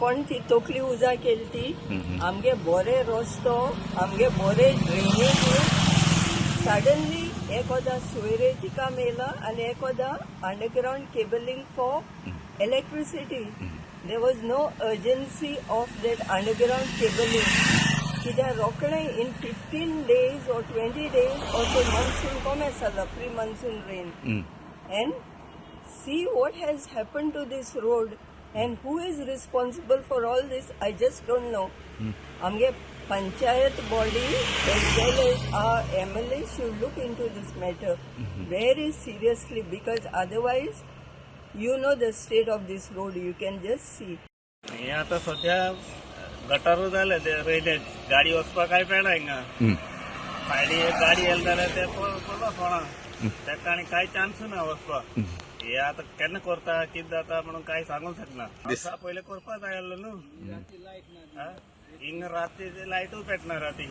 कोण ती तकली उजा केली ती. आमगे बरे रस्तो, आमगे बरे ड्रेनेज. सडनली एकोदा सुवेरेची काम येयला आनी एकोदा underground cabling for electricity. There was no urgency of that underground cabling, कित्याक रोखडें in 15 days or 20 days also monsoon कोमेस जाला, pre monsoon rain, and see what has happened to this road and who is responsible for all this, I just don't know. आमगे panchayat body as well as our MLA should look into this matter very seriously, because otherwise you know the state of this road, you can just see. हे आता सध्या गटारू जाले ते रयले, गाडी वचपाक काय पेडा हिंगा. फायली एक गाडी येयली जाल्यार ते पडलो फोणा तेका, आनी काय चान्स ना वचपाक. हे आता केन्ना करता, कितें जाता म्हणून काय सांगूंक शकना. पावसा पयलीं करपा जाय आसलो न्हू. हा? हिंगा राती लायटूय पेटना राती.